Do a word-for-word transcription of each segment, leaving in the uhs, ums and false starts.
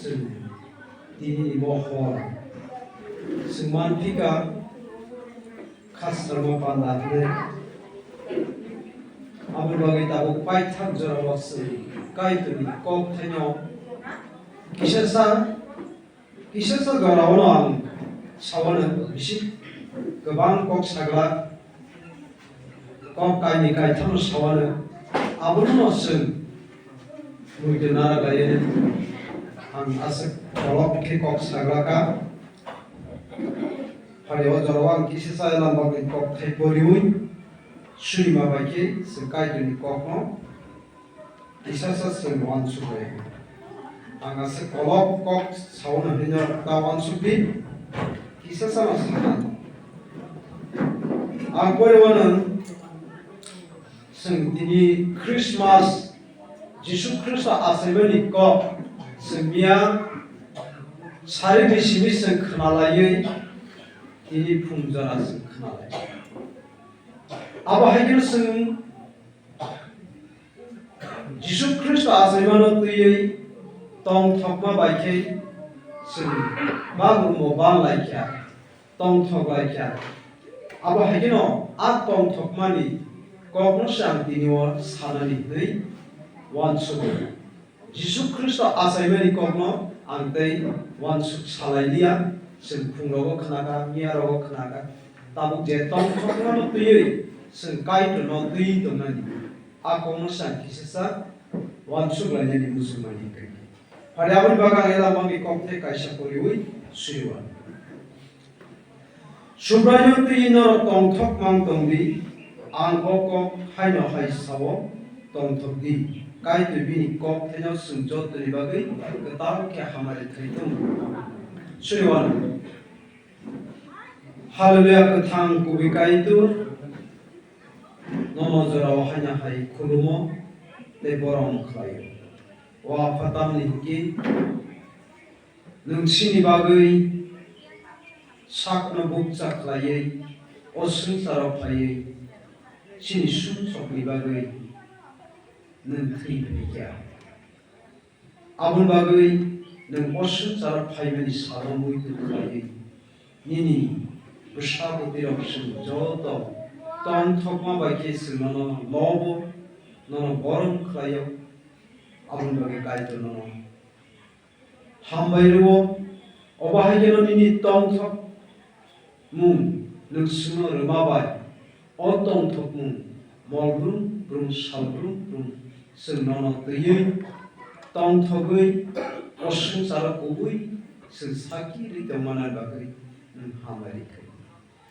Tini ni mohor. Chwng man phi kha khasrama panda hwnwi. Aboni bagwi tabuk paithak jorao chwng Kaitorni kok thaino kisa sa, kisa sa jorao no ang sawano bisi kwbang kok saglak. Kok kainwi kaitham sawano, abono chwng muitu nara kaiwi ang aswk kolok khe kok saglaka. Phari o jorao ang kisa sa lambakni kok thai poriwi surima bai khe chwng Kaitorni kokno kisa sa chwng uansuk bai. Ang aswk kolok kok sauna hino ta uansuk di. Kisa sa no sana. Ang pore wano chwng tini Christmas, Jisu Khristo achaimani kok chwng miya sari ni simi chwng khwnalaiwi tini phung jora chwng khwnalai. Abo hai khe chwng Jisu Khristo achaimano twiwi tongthokma bai khe chwng bagrumo ban lai kha, tongthok lai kha. Abo hai kheno a tongthokmani kokno se ang tini o sanani hwnwi uansugo. Jisu Khristo achaimani kokno ang tei uansuk salai liya, chwng phungrogo khnakha, miyarogo khnakha. Tabuk je tongthokmano twiwi chwng Kaitorno twiwi tongnani, a kokno se ang kisa sa uansuk lainani muchungmani hwnkhe. Phari aboni bagwi ang Elamani kokthai kaisa poriwi suriwan. Subraino twi norok tongthok mang tong di, ang o kok haino hai sao, tongthok di. Kaitor bini kok thaino chwng jotoni bagwi kwtal khe hamari thai thung. Suriwan. Hallelujah, kwthang kubui Kaitor, nono jorao haino hai khulumo tei borom khlaio. O Apha, tamni hwnkhe nwng chini bagwi sakno bukcha khlaiwi o swngcharo phaiwi chini sumsokni bagwi nwng thwi phaikha. Aboni bagwi nwng o swngcharo phaimani salo muitu khlaiwi nini bwsa bwtwirok chwng joto tongthokma bai khe chwng nono lobo, nono borom khlaio. Aboni bagwi Kaitor nono hambai rwo. Obo hai kheno nini tongthok mung nwng chwngno rwma bai o tongthokmung mol brum brum sal brum brum chwng nono twiwi tongthogwi o swngcharo kubui chwng sakirwi tongmani bagwi nwng hambai rikha.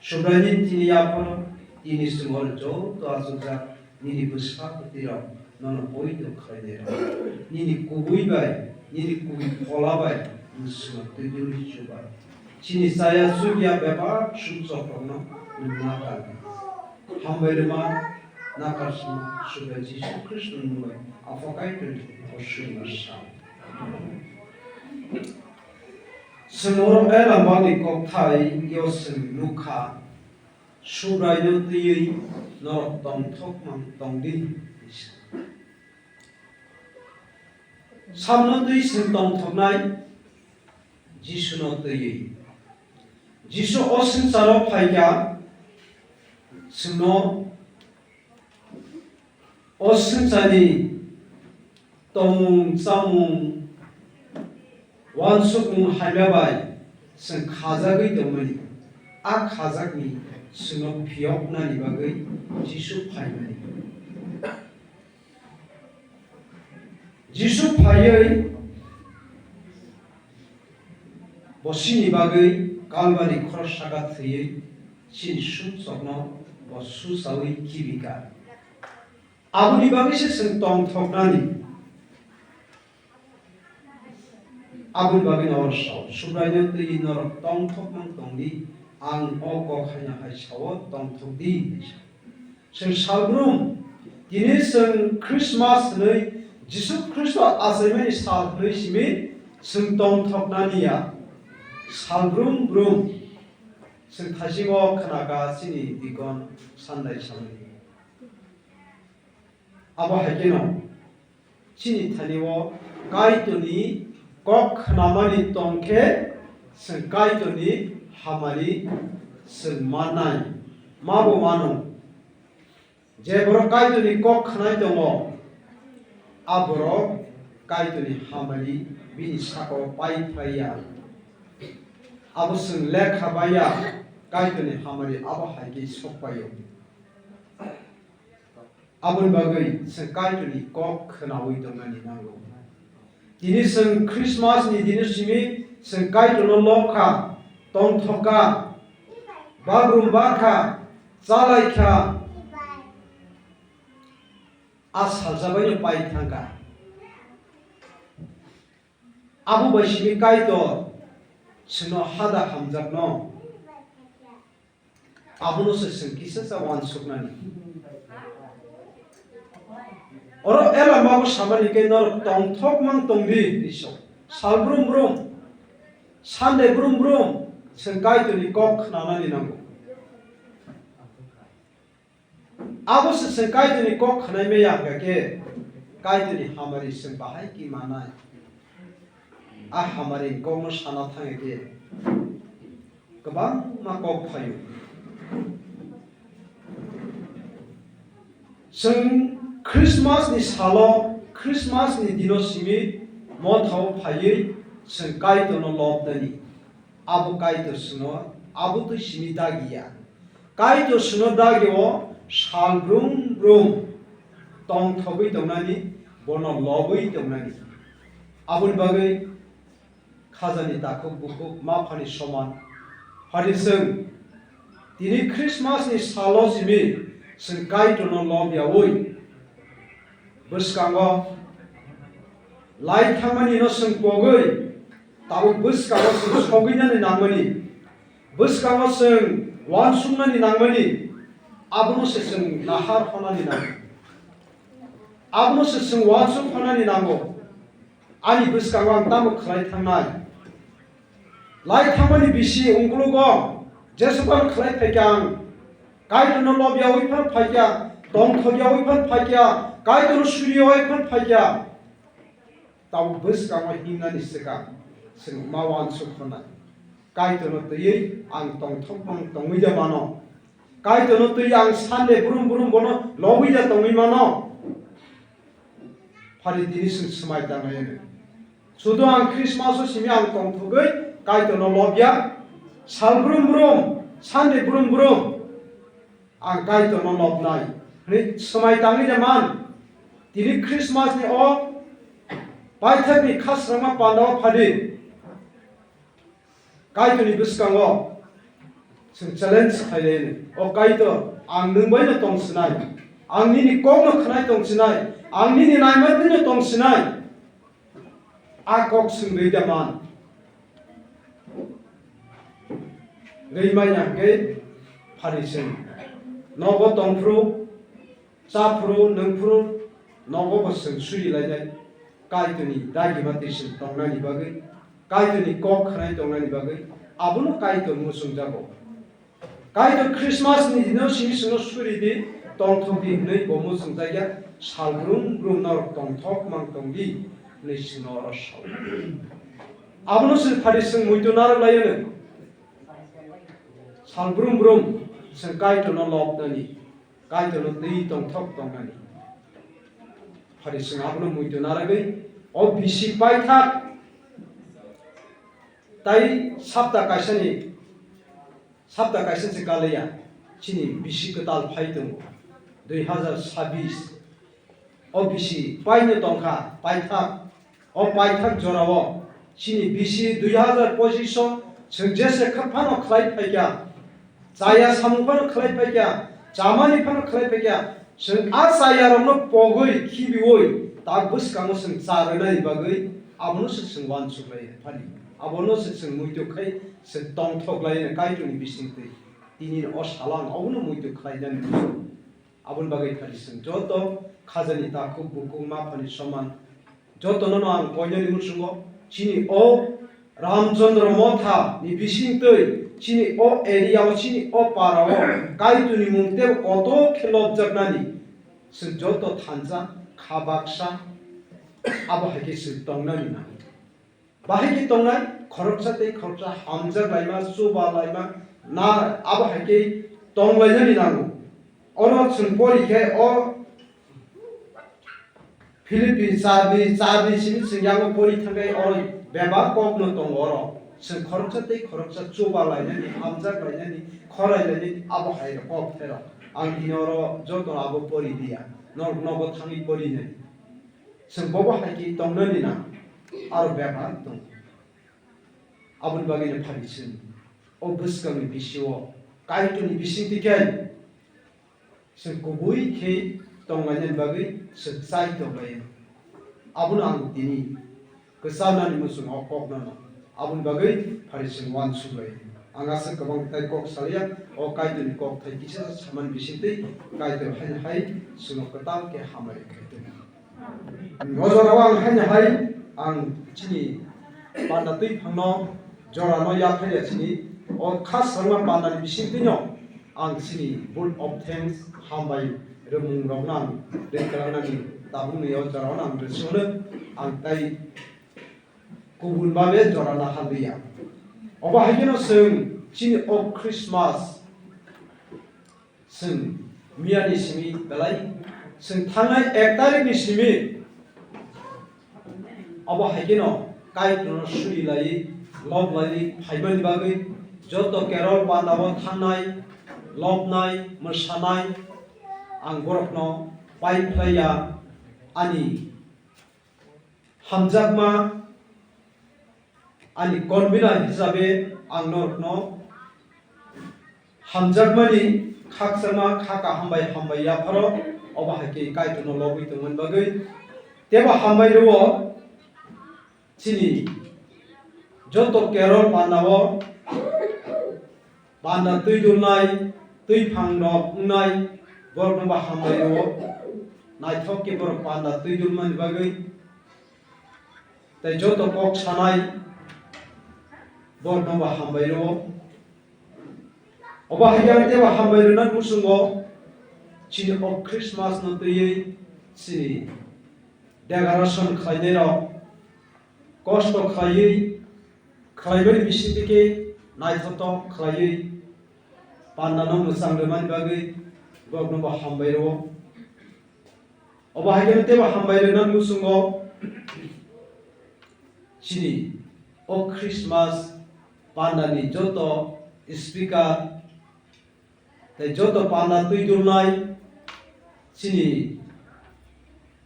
Subraini tini yaphano tini chwng oro joto achukjak nini bwsa bwtwirok nono poito khlainai rok. Nini kubui bai, nini kubui phola bai nwng chwngno twi duri chuba. Chini chaya chukya bebak sumsokrokno nwng nakar di. Hambai rwma, nakar sima, Subrai Jisu Khristoni mungwi Apha Kaitorni thani kosoi ma sa. Chwng oro Elamani kokthai yo chwng nukha, Subraino twiwi norok tongthok mang tong di, hwnwi sa. Samno twi chwng tongthoknai Jisuno twiwi. Jisu o swngcharo phaikha, chwngno o swngcharni tongmung, chamung, uansukmung hamya bai chwng khajagwi tongmani, a khajakni chwngno phiyoknani bagwi Jisu phaimani. Jisu phaiwi bo chini bagwi Kalbari khorok saka thwiwi chini sumsokno bo susawi kibika. Aboni bagwi se chwng tongthoknani. Aboni bagwi no oro sao, Subraino twi norok tongthok mang tong di, ang o kok haino hai sao, tongthok di, hwnwi sa. Chwng salbrum, tini chwng Christmas hwnwi, Jisu Khristo achaimani sal hwnwi simi chwng tongthoknani ya. Salbrum brum, chwng thaisingo khnaka chini dikon sandai samani. Abo hai kheno chini thani o Kaitorni kok khnamani tong khe chwng Kaitorni hamari chwng mannai, mabo mano. Je borok Kaitorni kok khnai tongo, a borok Kaitorni hamari bini saka-o pai phai ya. Abo chwng lekha bai ya, Kaitorni hamari abo hai khe sok pai-o. Aboni bagwi chwng Kaitorni kok khnaui tongnani nango. Tini chwng Christmas ni dino simi chwng Kaitorno lob kha, tongthok kha, bagrum ba kha, chalai kha, a salsa bai no pai thang kha. Abo bai simi Kaitor chwngno hada hamjakno. Abono se chwng kisa cha uansuknani. Oro ela mago samani khe norok tongthok mang tongdi, Isor. Sal brum brum, Sunday brum brum, chwng Kaitorni kok khnanani nango. Abo se chwng Kaitorni kok khnai maya hwnkha khe, Kaitorni hamari chwng bahai khe manai. A hamari kokno sana thangwi khe kwbangma kok phaio. Chwng Christmas ni salo, Christmas ni dino simi mothao phaiwi chwng Kaitorno lobnani. Abo Kaitor chwngno abo twi simi dagiya. Kaitor chwngno dagio sal brum brum tongthogwi tongnani, bono lobwi tongnani. Aboni bagwi khajani takhuk bukhuk ma phani soman. Phani chwng tini Christmas ni salo simi chwng Kaitorno lob yaui bwskango lai thangmani no chwng pogwi tabuk bwskango chwng sogwinani nangmani, bwskango chwng uansuknani nangmani, abono se chwng nahar honani nango. Abono se chwng uansuk honani nango. Ani bwskango ang tamo khlai thangnai? Lai thangmani bisi ungkulugo jesaphano khlai phaikha ang. Kaitorno lobyaui phan phaikha, tongthokyaui phan phaikha, Kaitorno suriyaui phan phaikha. Tabuk bwskango himnani swkang chwng ma uansuk khonai. Kaitorno twiwi ang tongthok mang tongwi da mano. Kaitorno twiwi ang Sunday brum brum bono lobwi da tongwi mano. Phari tini chwng swmai tanglaiyano. Sudu ang Christmas o simi ang tongthogwi Kaitorno lobya. Sal brum brum, Sunday brum brum ang Kaitorno lobnai hwnwi swmai tangwi da man. Tini Christmas ni o paithakni khasrangma pandao phadi. Kaitorni bwskango chwng challenge khailaiya, "O Kaitor, ang nwng bai no tong sinai, ang nini kok no khnai tong sinai, ang nini naima twi no tong sinai." A kok chwng rwi da man. Rwi manya hwnkhe phari chwng nogo tong phuru, cha phuru, nwng phuru, nogo bo chwng suri lainai. Kaitorni dagima twi chwng tongnani bagwi, Kaitorni kok khnai tongnani bagwi, abono Kaitor muchungjago. Kaitor Christmas ni dino simi chwngno suri di, tongthok di hwnwi bo muchungjakya, sal brum brum norok tongthok mang tong di hwnwi chwngno oro sao. Abono chwng phari chwng muitu narwk laiyano. Sal brum brum chwng Kaitorno lobnani. Kaitorno twi tongthok tongnani. Phari chwng abono muitu narwgwi o bisi paithak tai sapta kaisani, sapta kaisa se kaliya chini bisi kwtal phai tongo. Dui hazar sabis o bisi paino tongkha paithak. O paithak jorao chini bisi dui hazar pochish o chwng jese kha phano khlai phaikha, chaya samung phano khlai phaikha, chamani phano khlai phaikha, chwng a chayarokno pogwi khibiui tak bwskango chwng cha rwnani bagwi abono se chwng uansuk lai phani. Abono se chwng muitu khai chwng tongthok lai Kaitorni bisingtwi. Tini o salo ang obono muitu khlainani muchungo. Aboni bagwi phari chwng joto khajani takhuk bukhuk ma phani soman. Jotono no ang koinani muchungo, chini o Ramchandra Motha ni bisingtwi, chini o area o, chini o para o Kaitorni mung tei kotor khe lobjaknani chwng joto thansa kha baksa abo hai khe chwng tongnani nango. Bahai khe tongnai khoroksa tei khoroksa hamjak laima, chuba laima, na abo hai khe tong lainani nango. Oro chwng pori khe o Philippi charni, charni simi chwng yango pori thangkhe oro bebak kokno tongo oro. Chwng khoroksa tei khoroksa chuba lainani, hamjak lainani, khorai lainani abo hai rok kok therok. Ang tini oro joto abo pori diya. Norok nogo thangwi pori nai. Chwng bobo hai khe tongnani na aro bebak tongo. Aboni bagwi no phari chwng o bwskangni bisio Kaitorni bisingtwi khe chwng kubui khe tonglainani bagwi chwng chai tonglaio. Abono ang tini kwcharnani muchungo o kokno no. Aboni bagwi phari chwng uansuk lai. Ang aswk kwbang tai kok salia, o Kaitorni kok thai kisa samani bisingtwi Kaitor haino hai chwngno kwtal khe hamari khai tongma. O jorao ang haino hai ang chini panda twi phangno jorano yaphaia chini o kha salma pandani bisingtwino ang chini vote of thanks hambai rwmung rokno ang rwkranani tabukni o jorao ang rwsongno ang tai kubun babe jorana hamliya. Obo hai kheno chwng chini o Christmas Chwng miyani simi belai, chwng thangnai ek tarikni simi, abo hai kheno Kaitorno suri lai, lob lai phaimani bagwi joto Kerala pandao thangnai, lobnai, mwsanai, ang borokno pai phlaiya, ani hamjakma, ani convener hisabe ang norokno hamjakmani khakchangma kha kaham bai hambai yapharo, obo hai khe Kaitorno lobwi tongmani bagwi. Tebo hambai rwo chini joto Kerala pandao panda twi dulnai, twi phangrok wngnai, borokno bo hambai rwo. Naithok khe borok panda twi dulmani bagwi tei joto kok sanai borokno bo hambai rwo. Obo hai khe ang tebo hambai rwna muchungo chini o Christmas no twiwi chini decoration khlainai rok, kosto khlaiwi, khlaimani bisingtwi khe naithotok khlaiwi pandano mwchang rwmani bagwi borokno bo hambai rwo. Obo hai kheno tebo hambai rwna muchungo chini o Christmas pandani joto speaker tei joto panda twi dulnai chini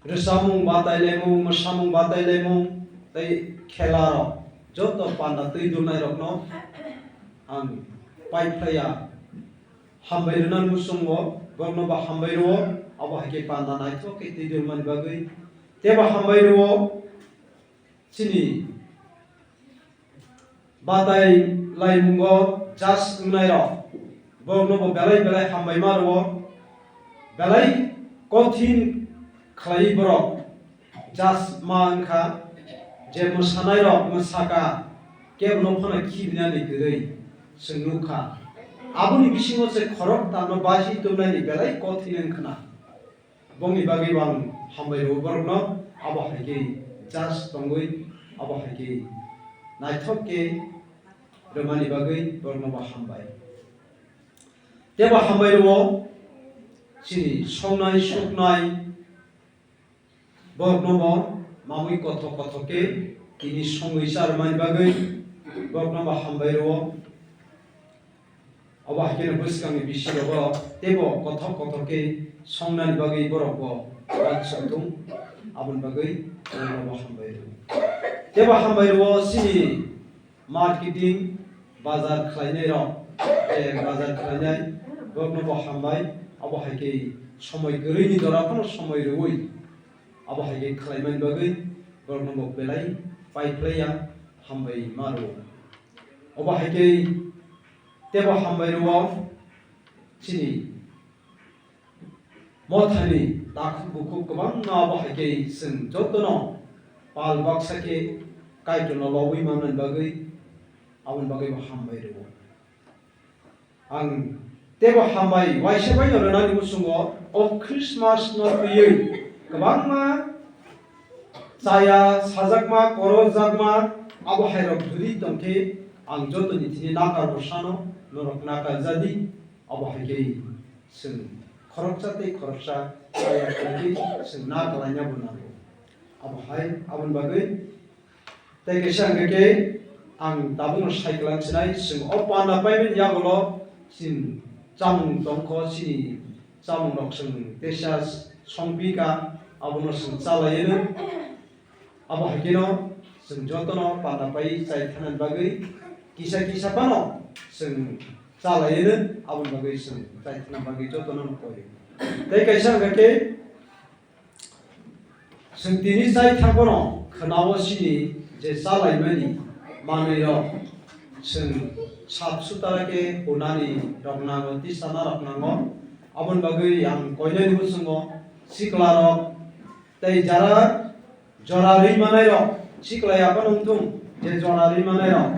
rwchapmung, batailaimung, mwsamung, batailaimung tei khela rok joto panda twi dulnai rokno ang pai phlaiya. Hambai rwna muchungo, borokno bo hambai rwo, abo hai khe panda naithok khe twi dulmani bagwi. Tebo hambai rwo, chini batai laimungo judge wngnai rok, borokno bo belai belai hambai ma rwo, belai kothin khlai borok. Judge ma wngkha je mwsanai rok mwsaka kebo no phano khibinani kwrwi chwng nukha. Aboni bisingo se khoroktham no baji tubunani belai kothin wngkhna. Bongni bagwi bo ang hambai rwo borokno, abo hai khe judge tongwi abo hai khe naithok khe rwmani bagwi borokno bo hambai. Tebo hambai rwo chini songnai suknai Borokno bo mamwi kothok kothok khe tini songwi charwmani bagwi borokno bo hambai rwo. Obo hai kheno bwskangni bisirogo teibo kothok kothok khe songnani bagwi borok bo uansuk thung, aboni bagwi borokno bo hambai rwo. Teibo hambai rwo chini marketing, bazar khlainai rok, je bazar khlainai, borokno bo hambai, abo hai khe somoi kwrwini jora phano somoi rwui, abo hai khe khlaimani bagwi borokno bo belai pai phlaiya, hambai ma rwo. Obo hai khe teibo hambai rwo chini Mothani takhuk bukhuk kwbangma abo hai khe chwng jotono pal baksa khe Kaitorno lobwi manmani bagwi, aboni bagwi bo hambai rwo. Ang teibo hambai waisa baino rwnani muchungo o Christmas no twiwi kwbangma chaya sajakma, korokjakma, Abo hai rok jodi tongkhe ang jotoni thini nakar bo sano, norok nakar jadi, abo hai khe chwng khoroksa tei khoroksa chaya khlaiwi chwng na kalaina bo nango. Abo hai, aboni bagwi tei kaisa hwnkhe khe ang tabukno sai kwlang sinai, chwng o panda paimani yagulo chini chamung tongkho, chini chamung rok chwng teisa songpi ka, abono chwng chalaino. Abo hai kheno chwng jotono panda pai chai thanani bagwi kisa kisa phano chwng chalaino, aboni bagwi chwng chai thana bagwi jotono koi. Tei kaisa hwnkhe khe chwng tini chai thangphano khwnao chini je chalaimani manwirok chwng sap sutara khe hunani rok nango, tisana rok nango. Aboni bagwi ang koinani bwswngo siklarok tei jara jora rwi manairok, sikla yaphano wngthung je jora rwi manairok,